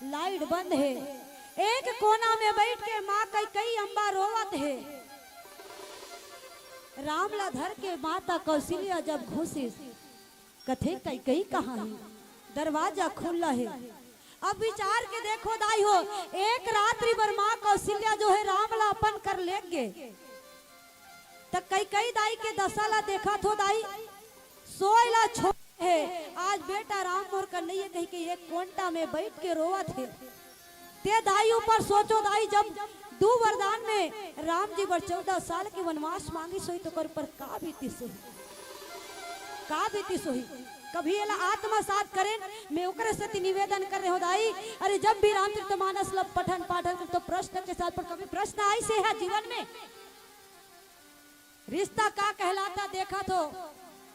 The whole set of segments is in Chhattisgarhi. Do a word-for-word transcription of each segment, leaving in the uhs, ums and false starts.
लाइट बंद हे। एक कोना में बइठ के माँ कैकई अम्बा रोवत हे। राम ला धर के माता कौशल्या जब घुसिस, कथे, "कैकई कहाँ हे?" दरवाजा खुल्ला हे। अब विचार के देखो दाई हो, एक रात्रि बर माँ कौशल्या जो हे राम ला अपन कर लेग गे, त कैकई दाई के दसा ला देखत हो दाई, सोय ला छोड़ हे, आज बेटा राम मोर कर नइये कहिके एक कोंटा में बइठ के रोवत हे। ते दाई ऊपर सोचो दाई, जब दू वरदान में राम जी बर चौदह साल के वनवास मांगिस होही, त ओकर ऊपर का बीतिस होही, का बीतिस होही। कभी एला आत्मसात करेन, मैं ओकरे सेती निवेदन कर रहे हो दाई। अरे, जब भी रामचरितमानस ल पठन पाठन कर तो प्रश्न के साथ, पर कभी प्रश्न आइस हे जीवन में? रिश्ता का कहलाता देखत हो,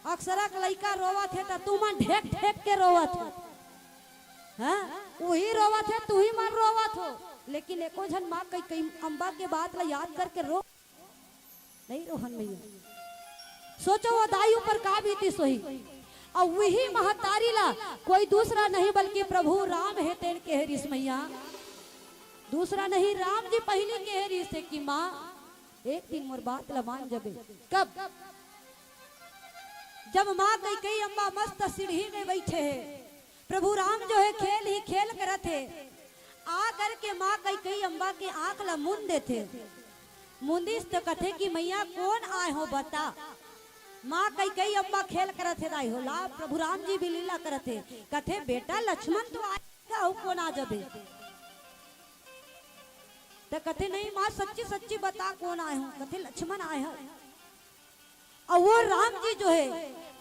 अक्सरक लइका रोवत हे त तुमन ढेक ढेक के रोवत हो, हाँ, उही रोवत हे, तुही मन रोवत हो, लेकिन एको झन माँ कैकई अम्बा के बात ला याद करके रो नहीं रोहन भैया। सोचो वो दाई ऊपर का बीतिस होही। अउ वही महतारी ला कोई दूसरा नहीं बल्कि प्रभु राम हे तेन कहे रिहिस मैया। दूसरा नहीं, राम जी पहिली कहे रिहिस हे कि माँ, एक दिन मोर बात ला मान जबे। कब? जब माँ कैकई अम्बा मस्त सीढ़ी में बइठे हे, प्रभु राम जो हे खेल ही खेल करत हे, आ करके माँ कैकई अम्बा के आँख ला मूंद देथे। मूंदिस त कथे कि मैया कोन आए हो बता। माँ कैकई अम्बा खेल करत हे दाई हो, ला प्रभु राम जी भी लीला करत हे। कथे बेटा लक्ष्मण तो आए, अउ कोन आ जबे? त कथे नहीं माँ सच्ची सच्ची बता कोन आए हो? कथे लक्ष्मण आए हो। अउ वो राम जी जो हे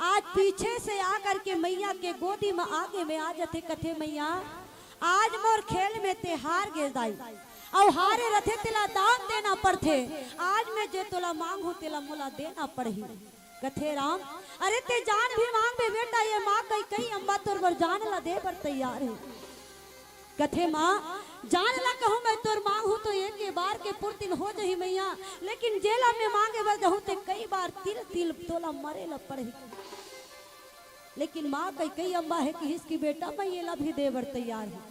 आज पीछे से आ करके मैया के गोदी में आगे में आ जाथे, कथे मैया आज मोर खेल में ते हार गे दाई, अउ हारे रथे तेला दान देना पड़थे। आज मैं जे तोला मांगहूं तेला मोला देना पड़ही। कथे राम, अरे ते जान भी मांगबे बेटा, ये माँ कैकई अम्बा तोर बर जान ला दे बर तैयार हे। कथे माँ, जान ला कहूँ मैं तोर मांगहूं तो एक के बार के पूर्ति हो जही मैया, लेकिन जेला मैं मांगे बर जहूँ ते कई बार तिल तिल तोला मरे ला पड़ही। लेकिन माँ कैकई अम्बा हे किहिस कि बेटा मैं येला भी दे बर तैयार हूँ।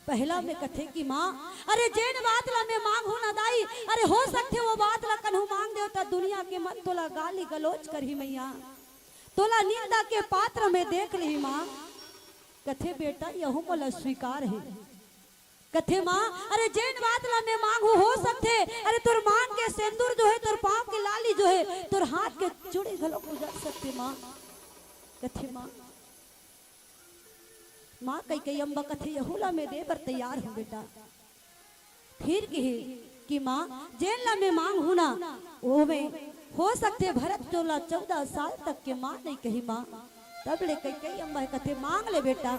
पहला में कथे कि माँ, अरे जेन बात ला मैं मांगहूं ना दाई, अरे हो सकथे वो बात ला कन्हू मांग देव त दुनिया के मन तोला गाली गलोच करही मैया, तोला निंदा के पात्र में देख लिही माँ। कथे बेटा यहू मोला स्वीकार हे। कथे माँ, अरे जेन बात ला मैं मांगहूं हो सकथे, अरे तोर मांग के सेंदूर जो हे, तोर पांव के लाली जो हे, तोर हाथ के चूड़ी घलो गुजर सकथे माँ। कथे माँ, माँ कैकई अम्बा कथे यहू ला मैं दे बर तैयार हूँ बेटा। फिर किही कि माँ जेन ला मैं मांगहूं ना, वो में हो सकथे भरत तोला चौदह साल तक के माँ नहीं कही माँ। तब ले कैकई अम्बा कथे मांग ले बेटा,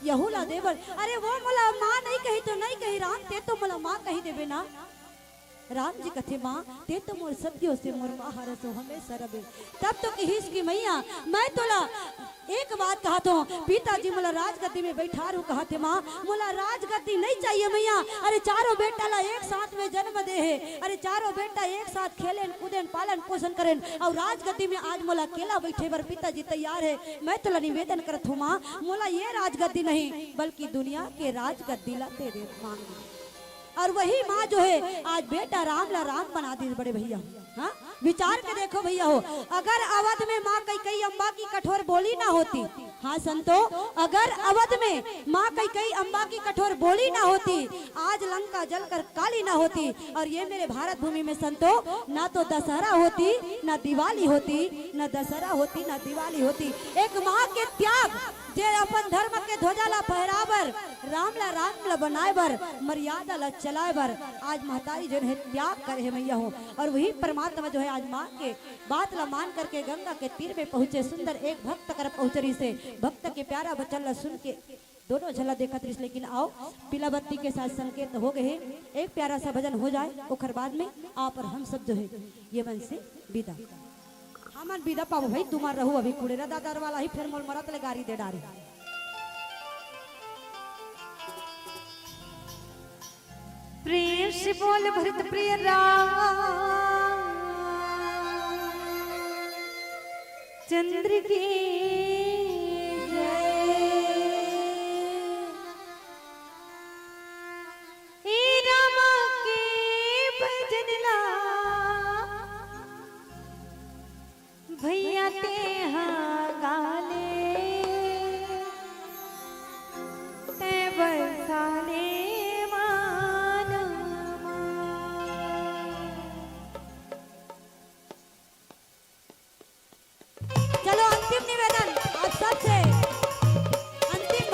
यहू ला दे बर। अरे वो मोला माँ नहीं कही तो नहीं कही राम, ते तो मोला माँ कही देबे ना। राम जी कथे माँ, ते तो मोर सदियों से मोर माँ हरस हो हमेशा रबे। तब तो किहिस कि मैया मैं तोला एक बात कहत हूँ, पिताजी मोला राजगद्दी में बैठार हूँ कहत हे माँ, मोला राजगद्दी नहीं चाहिए मैया। अरे चारों बेटा ला एक साथ में जन्म दे हे, अरे चारों बेटा एक साथ खेलेन कूदेन पालन पोषण करेन, अउ राजगद्दी में आज मोला अकेला बैठे बर पिताजी तैयार हे। मैं तोला निवेदन करत हूँ माँ, मोला ये राजगद्दी नहीं बल्कि दुनिया के राजगद्दी ला दे दे मांग। अउ वही माँ जो हे आज बेटा राम ला राम बना दिस बड़े भैया। हाँ, विचार के देखो भैया हो, अगर अवध में माँ कैकई अम्बा की कठोर बोली ना होती, हाँ संतो, अगर अवध में माँ कैकई अम्बा की कठोर बोली ना होती, आज लंका जलकर काली ना होती। अउ ये मेरे भारत भूमि में संतो, ना तो दशहरा होती, ना दिवाली होती, ना दशहरा होती, ना दिवाली होती। एक माँ के त्याग, जे अपन धर्म के ध्वजा ला फहराए बर, राम ला राम ला बनाए बर, मर्यादा ला चलाए बर आज महतारी जो हे त्याग करे हे मैया हो। अउ वही परमात्मा जो हे आज माँ के बात ला मान करके गंगा के तीर में पहुँचे। सुंदर एक भक्त कर पहुँच रहिसे, भक्त के प्यारा वचन ला सुन के दोनों झन ला देखत रहिस। लेकिन आओ, पीला बत्ती के साथ संकेत हो गे हे, एक प्यारा सा भजन हो जाए, ओखर बाद में आप अउ हम सब जो हे ये मन से विदा। हमन विदा पाबो भाई, तुमन रहू अभी कुड़ेरा दादर वाला ही, फेर मोला मरत ले गारी दे डारे। प्रेम से बोल भरत प्रिय राम चंद्र की जय।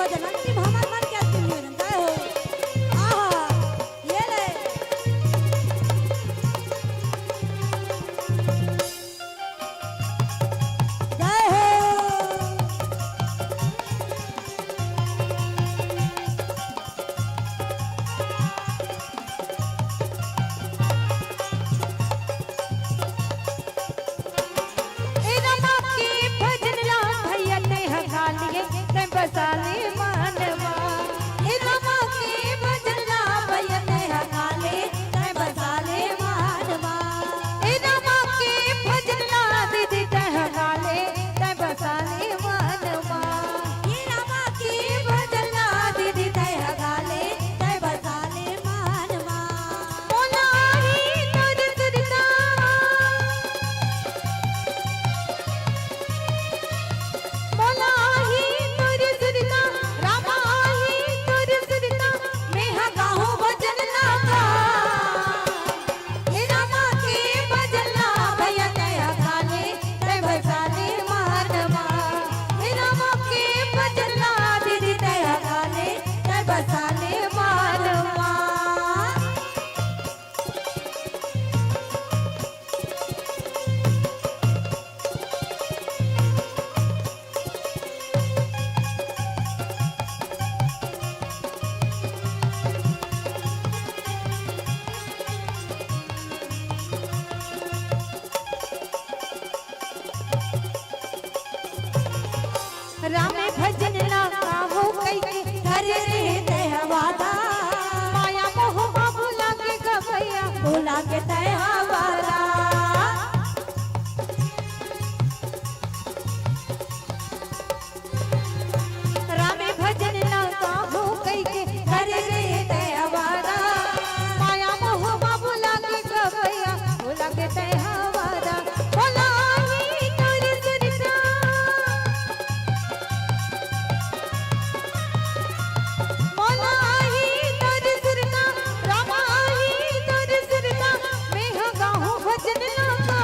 भजन अंतिम, हमर मन के अंतिम निवेदन। जय हो। आहा, ये ले। जय हो। ए रमा के भजन ला भैया तैं ह गा ले, तैं बसा ले मनवा। ए रमा के भजन ला भैया तैं ह गा ले, तैं बसा ले मनवा। ए रमा के भजन ला दीदी तैं ह गा ले, तैं बसा ले मनवा। ए रमा के भजन ला दीदी तैं ह गा ले, तैं बसा ले मनवा। मोला आही तोर सुरता, मोला आही तोर सुरता, रामा आही तोर सुरता, मेंह गाहूं भजन ला गा। ए रामा के भजन ला भैया तैं ह गा ले, तैं बसा ले मनवा। ए रामा के भजन ला दीदी तैं ह गा ले, तैं बसा ले मनवा। रामे भजन ला गाहूं कहिके धरे रहे तैं ह वादा। माया मोह मा भुला के गवैया, भुला के तैं ह वादा। रामे भजन ला गाहूं कहिके धरे रहे तैं ह वादा। माया मोह मा भुला के गवैया, भुला के तैं ह वादा। मोला आही तोर सुरता, मोला आही तोर सुरता, रामा आही तोर सुरता, मेंह गाहूं भजन ला गा।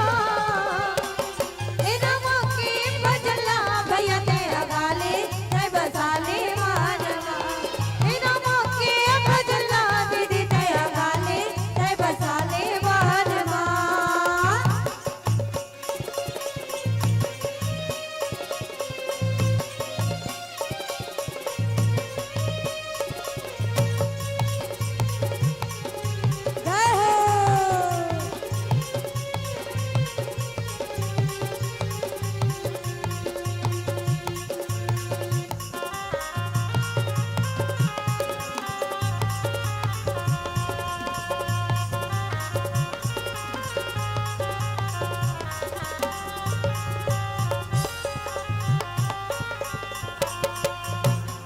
ए रामा के भजन ला भैया तैं ह गा ले, तैं बसा ले मनवा। ए रामा के भजन ला दीदी तैं ह गा ले, तैं बसा ले मनवा। जय हो।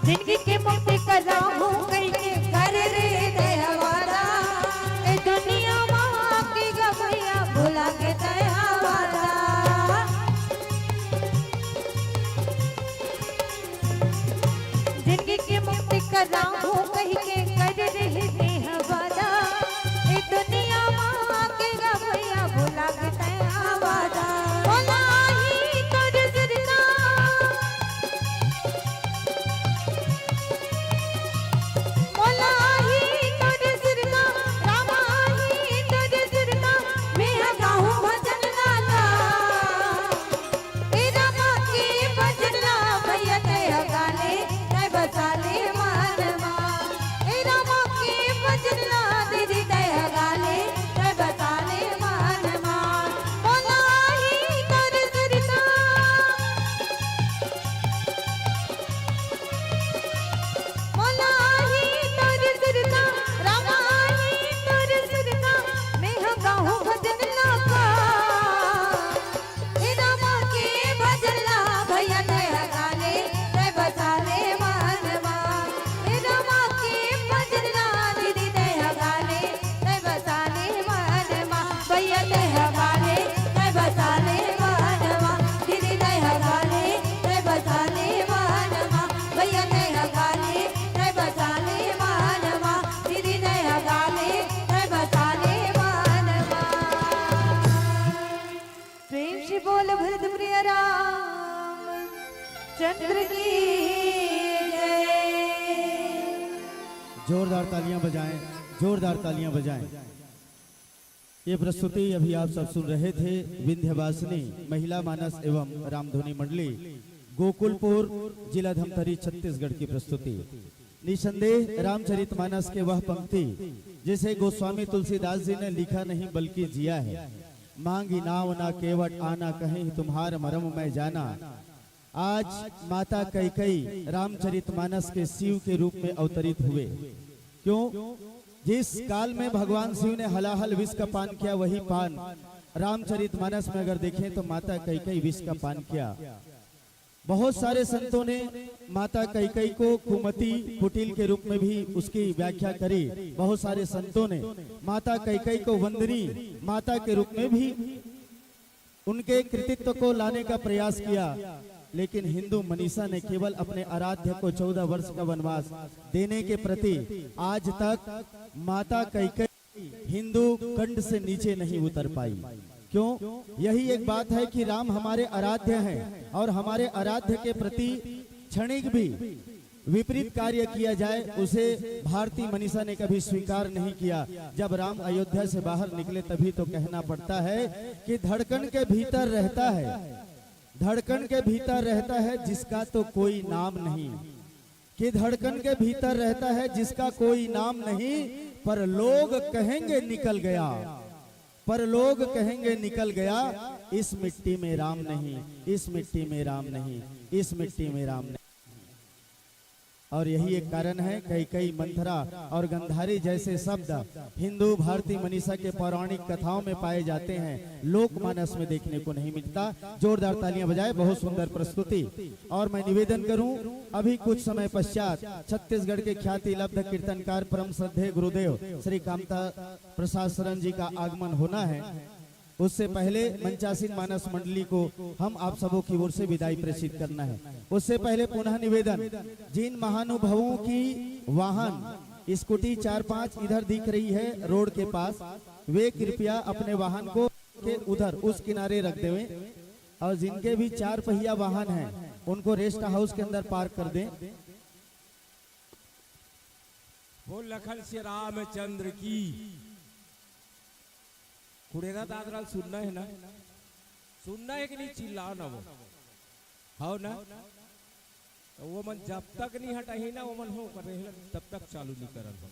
जिनगी के मुक्ति कराहूं कहिके करे रहे तैं ह वादा। ए दुनिया मा आके गवैया भुला के तैं ह वादा। जिनगी के मुक्ति कराहूं कहिके करे रहे तैं ह वादा। ए दुनिया मा आके गवैया भुला के तैं ह वादा। मोला आही तोर सुरता, मोला आही तोर सुरता, रामा आही तोर सुरता, मेंह गाहूं भजन ला गा। ए रामा के भजन ला भैया तैं ह गा ले, तैं बसा ले मनवा। ए रामा के भजन ला दीदी तैं ह गा ले, तैं बसा ले मनवा। मोला आही तोर सुरता, मोला आही तोर सुरता, रामा आही तोर सुरता, मेंह गाहूं भजन ला गा। ए रामा के भजन ला भैया तैं ह गा ले, तैं बसा ले मनवा। ए रामा के भजन ला दीदी तैं ह गा ले, तैं बसा ले मनवा। भैया तैं ह गा ले, तैं बसा ले मनवा। दीदी तैं ह गा ले, तैं बसा ले मनवा। भैया तैं ह गा ले, तैं बसा ले मनवा। दीदी तैं ह गा ले, तैं बसा ले मनवा। प्रेम से बोल भरत प्रिय रामचंद्र की जय। जोरदार तालियां बजाएं, जोरदार तालियां बजाएं। ये प्रस्तुति अभी आप सब सुन रहे थे विंध्यवासिनी महिला मानस एवं रामधुनी मंडली, गोकुलपुर, जिला धमतरी, छत्तीसगढ़ की प्रस्तुति। निसंदेह रामचरितमानस के वह पंक्ति जिसे गोस्वामी तुलसीदास जी ने लिखा नहीं बल्कि जिया है। मांगी नाव ना केवट आना, कहीं तुम्हार मरम मैं जाना। आज माता कैकई रामचरितमानस के शिव के रूप में अवतरित हुए। क्यों? जिस काल में भगवान शिव ने हलाहल विष का पान किया, वही पान रामचरितमानस में अगर देखें तो माता कैकई विष का पान किया। बहुत सारे संतों ने माता कैकई को कुमति कुटिल के रूप में भी उसकी व्याख्या करी। बहुत सारे संतों ने माता कैकई को वंदनीय माता के रूप में भी उनके कृतित्व को लाने का प्रयास किया, लेकिन हिंदू मनीषा ने केवल अपने आराध्य को चौदह वर्ष का वनवास देने के प्रति आज तक माता कैकई हिंदू कंठ से नीचे नहीं उतर पाई। क्यों? यही एक बात है कि राम हमारे आराध्य हैं और हमारे आराध्य के प्रति क्षणिक भी विपरीत कार्य किया जाए, उसे भारती मनीषा ने कभी स्वीकार नहीं किया। जब राम अयोध्या से बाहर निकले, तभी तो कहना पड़ता है कि धड़कन के भीतर रहता है, धड़कन के भीतर रहता है जिसका तो कोई नाम नहीं, कि धड़कन के भीतर रहता है जिसका कोई नाम नहीं, पर लोग कहेंगे निकल गया, पर लोग कहेंगे निकल गया, इस मिट्टी में राम नहीं, इस मिट्टी में राम नहीं, इस मिट्टी में राम नहीं। और यही एक कारण है, कैकई, मंथरा और गंधारी जैसे शब्द हिंदू भारती मनीषा के पौराणिक कथाओं में पाए जाते हैं, लोकमानस में देखने को नहीं मिलता। जोरदार तालियां बजाए, बहुत सुंदर प्रस्तुति। और मैं निवेदन करूं, अभी कुछ समय पश्चात छत्तीसगढ़ के ख्याति लब्ध कीर्तनकार परम श्रद्धेय गुरुदेव श्री कामता प्रसाद शरण जी का आगमन होना है। उससे पहले मंचासीन मानस मंडली को हम आप सबों की ओर से विदाई प्रेषित करना है। उससे पहले पुनः निवेदन, जिन महानुभावों की वाहन स्कूटी चार पांच इधर दिख रही है रोड के पास, वे कृपया अपने वाहन को के उधर उस किनारे रख देवें और जिनके भी चार पहिया वाहन हैं उनको रेस्ट हाउस के अंदर पार्क कर दें। बोल लखन से रामचंद्र की। कुड़ेरा दादरा सुनना है ना? सुनना है कि नहीं? चिल्लाओ ना वो। हो ना? तो वो मन जब तक नहीं हटाही ना, वो मन हो कर रहे, तब तक चालू नहीं करन हो।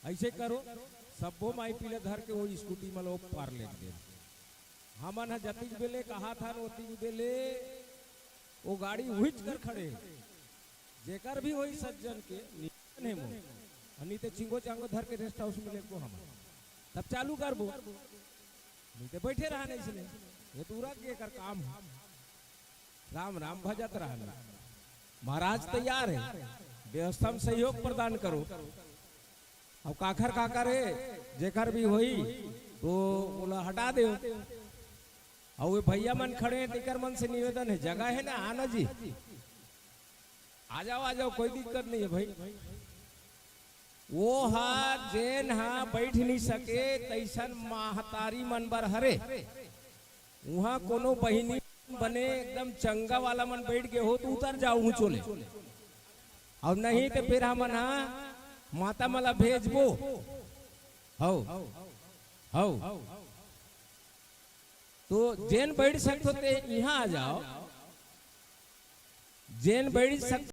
ऐसे करो, सब्बो माई पीला धर के वो स्कूटी में लो पार ले दे। हमन ह जतिक बेले कहा था, ओतिक बेले वो गाड़ी उहिच कर खड़े। जेकर भी होई सज्जन के निवेदन हे मोर, नहीं ते चिंगो चांगो धर के रेस्ट हाउस में लेगो हमन, तब चालू करबो, नहीं ते बैठे रहन अइसने। ये तो उरक के एकर काम है। राम राम भजत रहन। महाराज तैयार है, व्यवस्था में सहयोग प्रदान करो। अब काखर काकर है, जेकर भी होई तो ओला हटा दे। और वे भैया मन खड़े हैं, तेकर मन से निवेदन है, जगह है ना, आना जी, आ जाओ, आ जाओ, कोई दिक्कत नहीं है भाई। वो हा जेन हा बैठ नहीं सके, तैसन महतारी मन बर हरे। उहाँ कोनो बहिनी बने एकदम चंगा वाला मन बैठ गए हो तो उतर जाओ ऊंचो ले, और नहीं तो फिर हमन हा माता मला भेजबो। हौ, हौ। तो जेन बैठ सकथो ते इहाँ आ जाओ, जेन बैठ सक